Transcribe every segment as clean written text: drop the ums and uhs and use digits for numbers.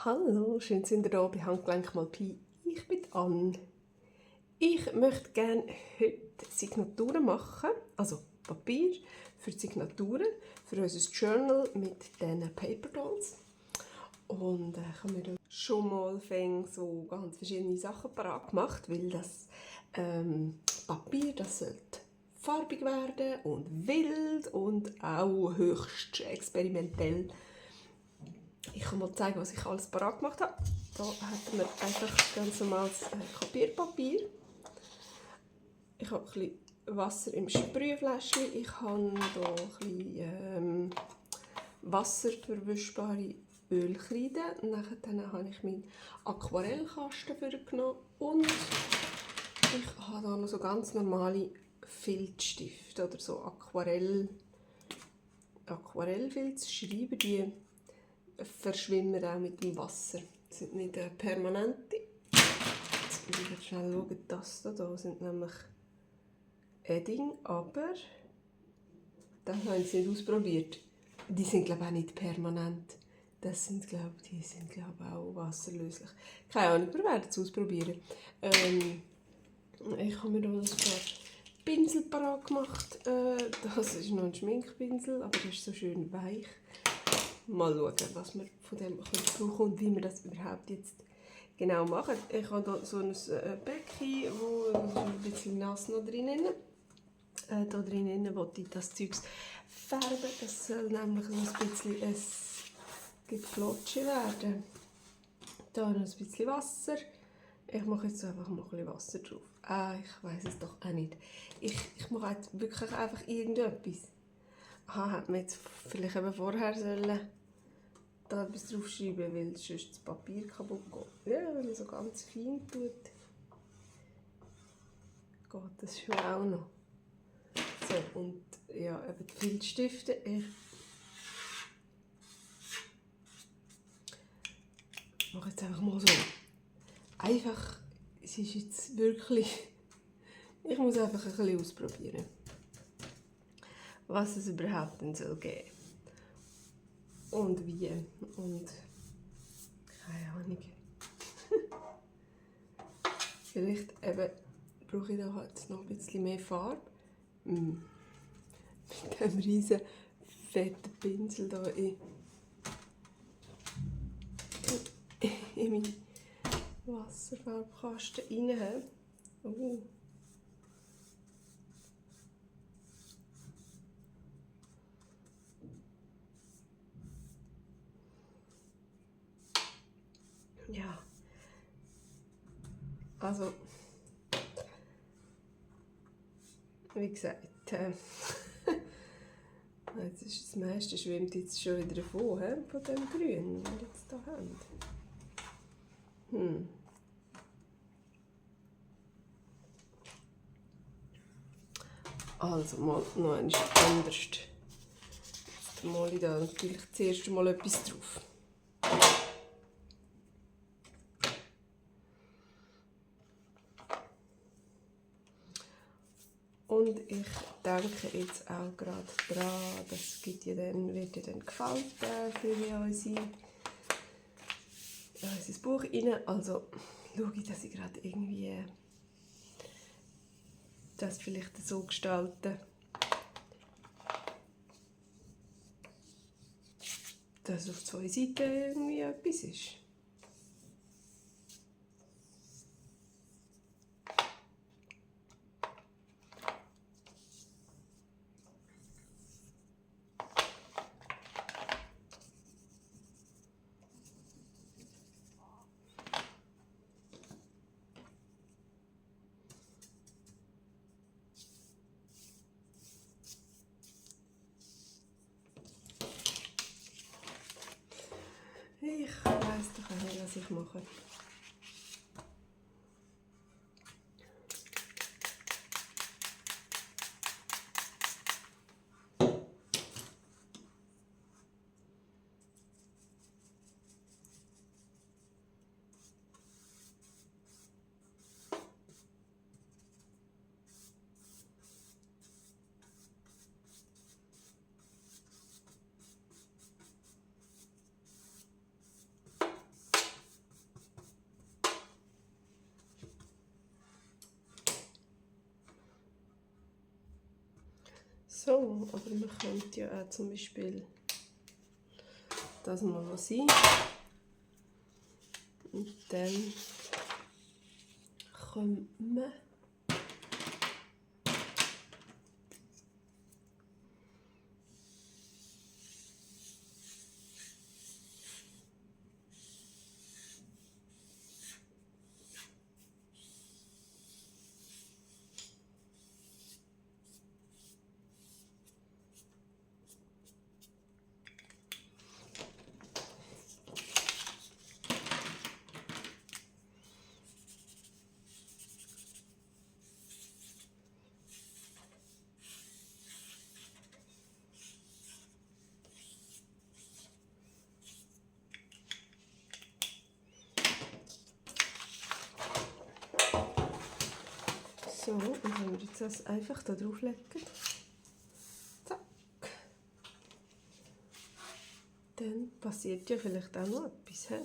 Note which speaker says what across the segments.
Speaker 1: Hallo, schön sind ihr da bei Handgelenk mal Pi. Ich bin Anne. Ich möchte gerne heute Signaturen machen, also Papier für die Signaturen, für unser Journal mit diesen Paper Dolls. Und ich habe mir schon mal so ganz verschiedene Sachen parat gemacht, weil das Papier, das sollte farbig werden und wild und auch höchst experimentell. Ich kann mal zeigen, was ich alles parat gemacht habe. Da hat man einfach ganz normales Kopierpapier. Ich habe ein bisschen Wasser im Sprühfläschchen. Ich habe hier ein bisschen wasserverwischbare Ölkreide. Dann habe ich meinen Aquarellkasten genommen und ich habe hier noch so ganz normale Filzstifte oder so Aquarellfilz. Schreiben die verschwimmen auch mit dem Wasser. Das sind nicht permanente. Jetzt muss ich schnell schauen, das hier sind nämlich Edding, aber das haben sie nicht ausprobiert. Die sind glaube ich auch nicht permanent. Die sind glaube ich auch wasserlöslich. Keine Ahnung, wir werden es ausprobieren. Ich habe mir hier ein paar Pinsel parat gemacht. Das ist noch ein Schminkpinsel, aber der ist so schön weich. Mal schauen, was wir von dem brauchen und wie wir das überhaupt jetzt genau machen. Ich habe hier so ein Becken, wo ein bisschen nass noch drin ist. Da drinnen wollte ich das Zeug färben. Das soll nämlich so ein bisschen ein Geflotsche werden. Da noch ein bisschen Wasser. Ich mache jetzt einfach mal ein bisschen Wasser drauf. Ich weiß es doch auch nicht. Ich mache jetzt wirklich einfach irgendetwas. Hätte man jetzt vielleicht eben vorher da etwas draufschreiben, weil sonst das Papier kaputt geht. Ja, wenn man so ganz fein tut, geht das schon auch noch. So, und ja, eben die Filzstifte. Ich mache jetzt einfach mal so. Einfach, es ist jetzt wirklich, ich muss einfach ein bisschen ausprobieren, was es überhaupt denn soll geben. Und wie. Und keine Ahnung. Vielleicht eben brauche ich da jetzt noch ein bisschen mehr Farbe. Mit diesem riesen fetten Pinsel hier in meinen Wasserfarbkasten rein. Ja, also, wie gesagt, jetzt ist das meiste schwimmt jetzt schon wieder davon, von dem Grün, das wir jetzt hier haben. Also mal noch eins anders. Jetzt male ich da natürlich zuerst mal etwas drauf. Und ich denke jetzt auch gerade daran, das wird ja dann gefalten für unser Buch rein. Also schaue ich, dass ich gerade irgendwie das vielleicht so gestalte, dass auf 2 Seiten irgendwie etwas ist. Ich weiss doch auch nicht, was ich mache. So, aber man könnte ja auch zum Beispiel das mal sein. Und dann kommt man so, und wenn wir jetzt das einfach da drauflegen, zack, dann passiert ja vielleicht auch noch etwas. He?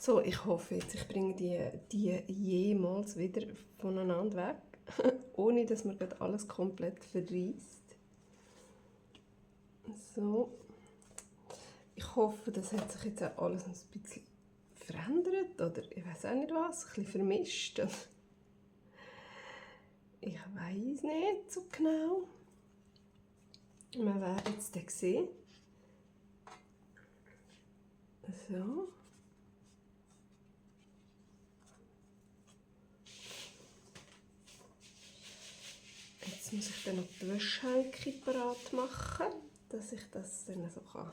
Speaker 1: So, ich hoffe jetzt, ich bringe die jemals wieder voneinander weg, ohne dass man gerade alles komplett verreist. So. Ich hoffe, das hat sich jetzt auch alles ein bisschen verändert oder ich weiß auch nicht was, ein bisschen vermischt. Ich weiß nicht so genau. Wir werden es dann sehen. So. Jetzt muss ich dann noch die Wäschhänke parat machen, dass ich das dann so kann.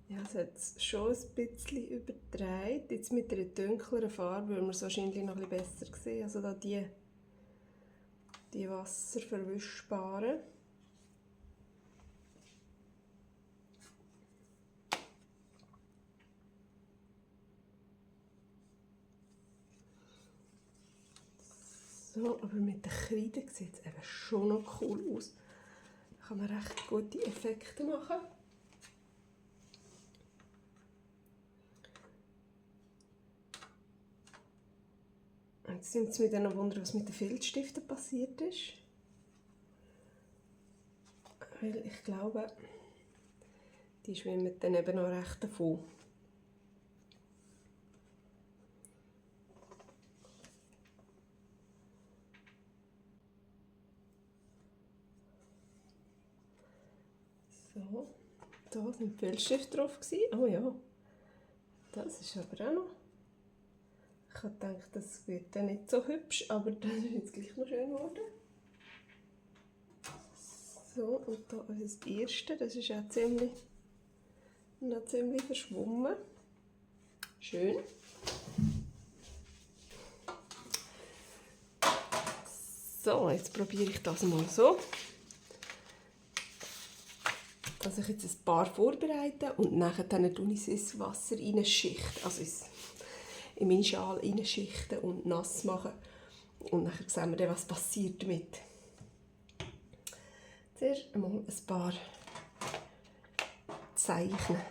Speaker 1: Ja, es hat es schon ein bisschen übertragen. Jetzt mit einer dunkleren Farbe, weil wir es wahrscheinlich noch ein bisschen besser sehen. Also da die wasserverwischbaren. So, aber mit der Kreide sieht es eben schon noch cool aus. Da kann man recht gute Effekte machen. Jetzt sind es mir dann noch wundern, was mit den Filzstiften passiert ist. Weil ich glaube, die schwimmen dann eben noch recht davon. So, da sind Filzstifte drauf gewesen. Oh ja, das ist aber auch noch. Ich habe gedacht, das wird dann nicht so hübsch, aber das ist jetzt gleich noch schön geworden. So, und da ist das erste, das ist auch noch ziemlich verschwommen. Schön. So, jetzt probiere ich das mal so. Dass ich jetzt ein paar vorbereite und nachher dann tue ich ins Wasser reinschichten, also in meinen Schal reinschichten und nass machen. Und nachher sehen wir dann, was passiert damit. Zuerst einmal ein paar zeichnen.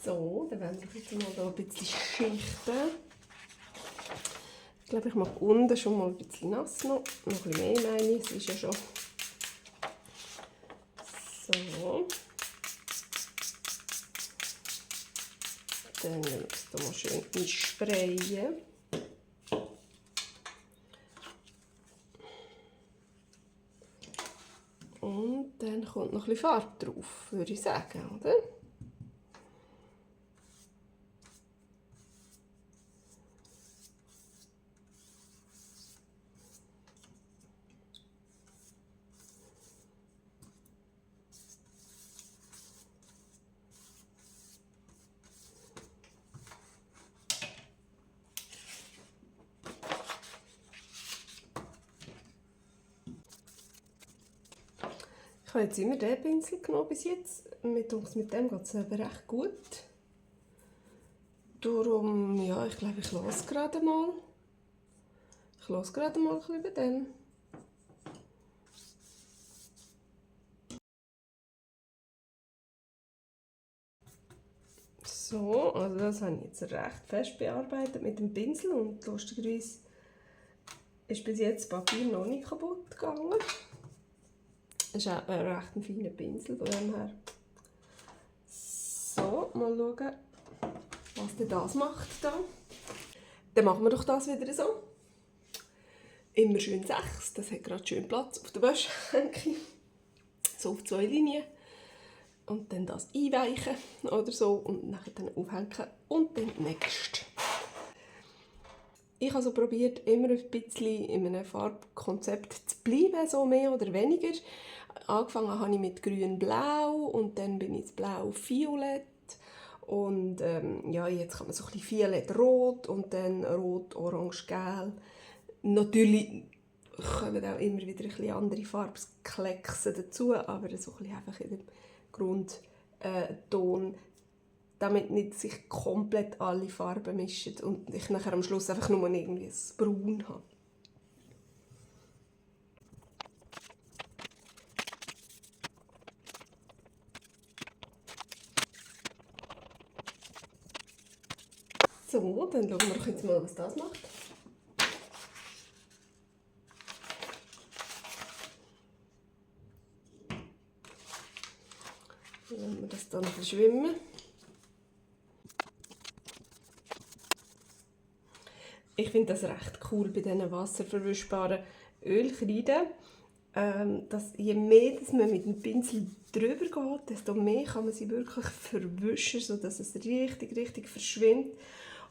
Speaker 1: So, dann werden wir jetzt mal hier ein bisschen schichten. Ich glaube, ich mache unten schon mal ein bisschen nass noch. Noch ein bisschen mehr, meine ich. Es ist ja schon. So. Dann nehmen wir es hier mal schön einsprayen. Und dann kommt noch ein bisschen Farbe drauf, würde ich sagen, oder? Ich habe jetzt immer diesen Pinsel genommen bis jetzt. Mit dem geht es aber recht gut. Darum, ja, ich glaube, ich lasse gerade mal. Ich lasse gerade mal ein bisschen bei dem. So, also das habe ich jetzt recht fest bearbeitet mit dem Pinsel und lustigerweise ist bis jetzt das Papier noch nicht kaputt gegangen. Das ist auch ein recht feiner Pinsel von dem her. So, mal schauen, was denn das macht da. Dann machen wir doch das wieder so. Immer schön 6, das hat gerade schön Platz auf der Wäschhänke. So auf 2 Linien. Und dann das einweichen oder so und nachher dann aufhängen und dann nächst. Ich habe so probiert, immer ein bisschen in einem Farbkonzept zu bleiben, so mehr oder weniger. Angefangen habe ich mit grün-blau und dann bin ich blau-violett und ja, jetzt kann man so ein bisschen violett-rot und dann rot-orange-gel. Natürlich kommen auch immer wieder ein bisschen andere Farbkleckse dazu, aber so ein bisschen einfach in dem Grundton. damit nicht sich komplett alle Farben mischen und ich nachher am Schluss einfach nur irgendwie ein Braun habe. So, dann schauen wir doch jetzt mal, was das macht. Dann lassen wir das dann noch schwimmen. Ich finde das recht cool bei diesen wasserverwischbaren Ölkreiden, dass je mehr dass man mit dem Pinsel drüber geht, desto mehr kann man sie wirklich verwischen, sodass es richtig verschwimmt.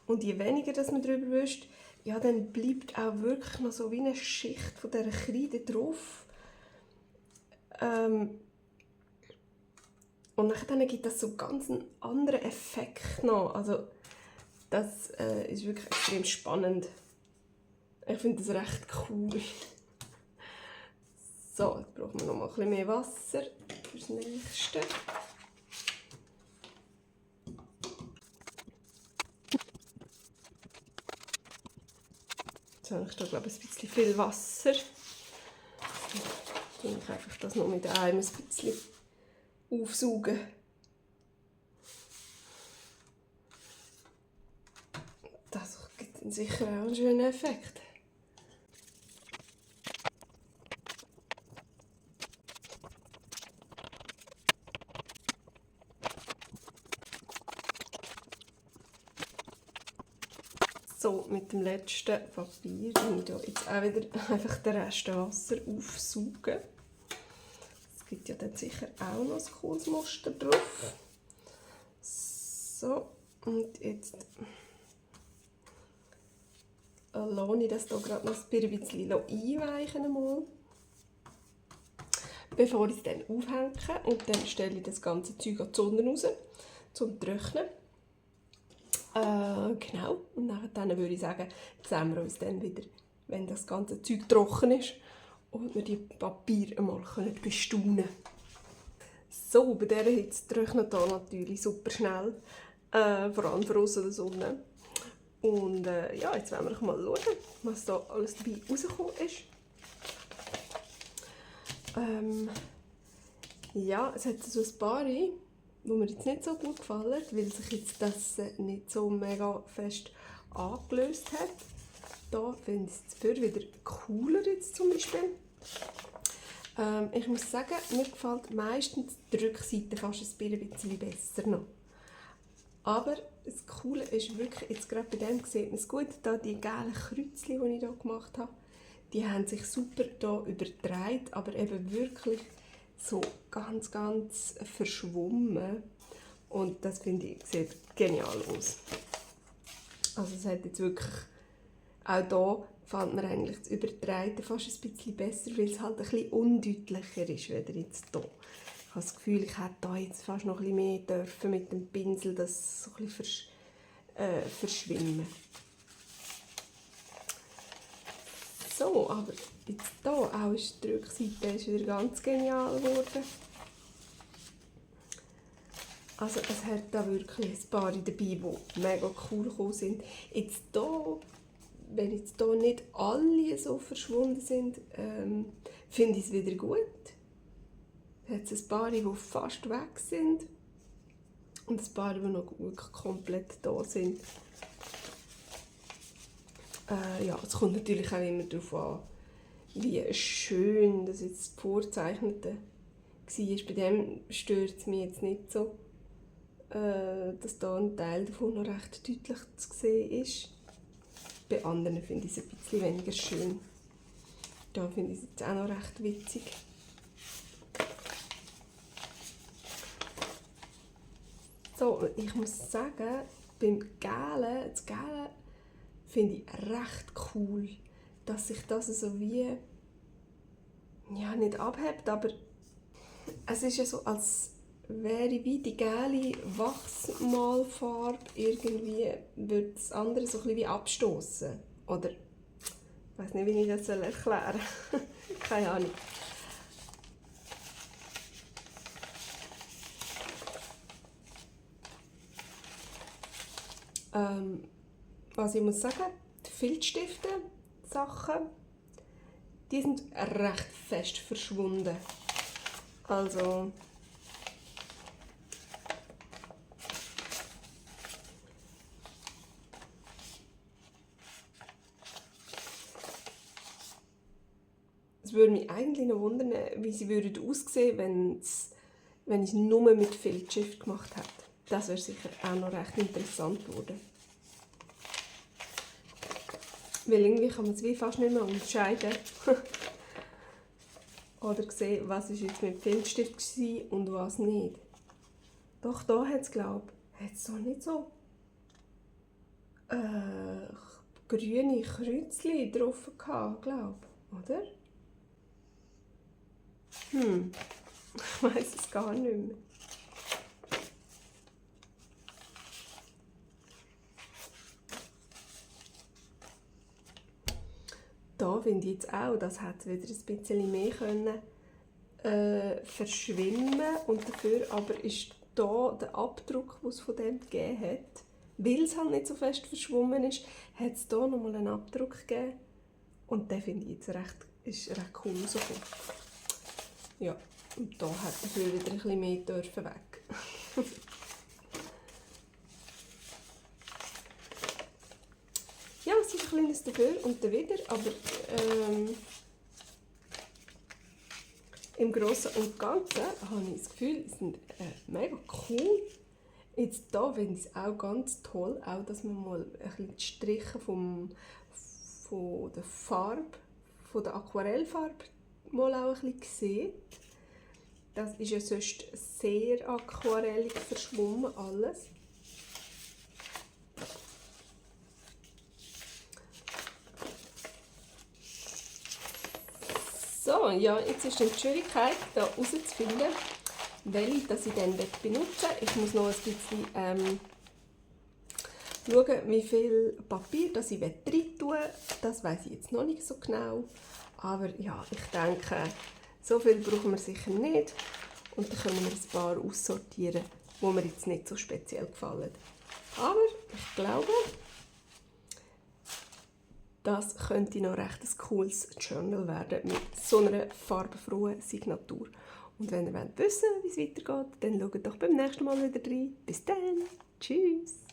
Speaker 1: Und je weniger dass man drüber wischt, ja, dann bleibt auch wirklich noch so wie eine Schicht von dieser Kreide drauf. Und dann gibt das so ganz einen anderen Effekt noch. Also, das ist wirklich extrem spannend. Ich finde das recht cool. So, jetzt brauchen wir noch mal ein bisschen mehr Wasser fürs Nächste. Jetzt habe ich da, glaube ich, ein bisschen viel Wasser. Jetzt tue ich einfach das noch mit einem ein bisschen aufsaugen. Das gibt dann sicher auch einen schönen Effekt. So, mit dem letzten Papier tue ich jetzt auch wieder einfach den Rest Wasser aufsaugen. Es gibt ja dann sicher auch noch ein cooles Muster drauf. So, und jetzt lasse ich das hier gerade noch ein bisschen einweichen einmal, bevor ich es dann aufhänge. Und dann stelle ich das ganze Zeug an die Sonne raus, zum Trocknen. Genau, und dann würde ich sagen, sehen wir uns dann wieder, wenn das ganze Zeug trocken ist und wir die Papiere einmal bestaunen können. So, bei dieser Hitze trocknet hier natürlich super schnell, vor allem draussen in der Sonne. Und ja, jetzt wollen wir mal schauen, was da alles dabei rausgekommen ist. Ja, es hat so ein paar, die mir jetzt nicht so gut gefallen, weil sich jetzt das nicht so mega fest angelöst hat. Da finde ich es dafür wieder cooler jetzt zum Beispiel. Ich muss sagen, mir gefällt meistens die Rückseite fast ein bisschen besser noch. Aber das Coole ist wirklich, jetzt gerade bei dem sieht man es gut, da die gelben Kreuzchen, die ich hier gemacht habe, die haben sich super hier übertragen, aber eben wirklich so ganz verschwommen. Und das finde ich, sieht genial aus. Also es hat jetzt wirklich, auch hier gefällt mir eigentlich das Übertragen fast ein bisschen besser, weil es halt ein bisschen undeutlicher ist, als jetzt hier. Ich habe das Gefühl, ich hätte hier jetzt fast noch ein bisschen mehr dürfen mit dem Pinsel, das so ein bisschen verschwimmen. So, aber jetzt hier auch ist die Rückseite ist wieder ganz genial geworden. Also es hat da wirklich ein paar dabei, die mega cool gekommen sind. Jetzt hier, wenn jetzt hier nicht alle so verschwunden sind, finde ich es wieder gut. Es hat ein paar, die fast weg sind und ein paar, die noch wirklich komplett da sind. Ja, es kommt natürlich auch immer darauf an, wie schön das jetzt das Vorzeichnete war. Bei dem stört es mich jetzt nicht so, dass da ein Teil davon noch recht deutlich zu sehen ist. Bei anderen finde ich es ein bisschen weniger schön. Da finde ich es jetzt auch noch recht witzig. So, ich muss sagen, beim Gelben, das Gelbe finde ich recht cool, dass sich das so wie, ja, nicht abhebt, aber es ist ja so, als wäre wie die gelbe Wachsmalfarbe irgendwie, würde das andere so ein bisschen wie abstoßen. Oder, ich weiß nicht, wie ich das erklären soll. Keine Ahnung. Was ich muss sagen, die Filzstifte, Sachen, die sind recht fest verschwunden. Also es würde mich eigentlich noch wundern, wie sie aussehen würden, wenn ich es nur mit Filzstift gemacht hätte. Das wäre sicher auch noch recht interessant geworden. Weil irgendwie kann man es wie fast nicht mehr unterscheiden. Oder sehen, was ist jetzt mit Filzstift war und was nicht. Doch, da hat es, glaube ich, doch nicht so grüne Kreuzchen drauf gehabt, glaube ich, oder? Ich weiss es gar nicht mehr. Da finde ich jetzt auch, das hätte wieder ein bisschen mehr können, verschwimmen und dafür aber ist da der Abdruck, den es von dem gegeben hat, weil es halt nicht so fest verschwommen ist, hat es hier nochmal einen Abdruck gegeben und den finde ich jetzt ist recht cool rausgekommen. Ja, und da hat dafür wieder ein bisschen mehr dürfen weg. Ja, es ist ein kleines dafür und dawider, aber im Großen und Ganzen habe ich das Gefühl, sie sind mega cool. Jetzt hier finde ich es auch ganz toll, auch dass man mal ein bisschen die Striche von der Farbe, von der Aquarellfarbe mal auch ein bisschen sieht. Das ist ja sonst sehr aquarellig verschwommen alles. So, ja, jetzt ist die Schwierigkeit, hier herauszufinden, welche ich dann benutzen will. Ich muss noch ein bisschen schauen, wie viel Papier das ich rein tun will. Das weiss ich jetzt noch nicht so genau. Aber ja, ich denke, so viel brauchen wir sicher nicht. Und dann können wir ein paar aussortieren, die mir jetzt nicht so speziell gefallen. Aber ich glaube, das könnte noch recht ein cooles Journal werden mit so einer farbenfrohen Signatur. Und wenn ihr wissen wollt, wie es weitergeht, dann schaut doch beim nächsten Mal wieder rein. Bis dann. Tschüss.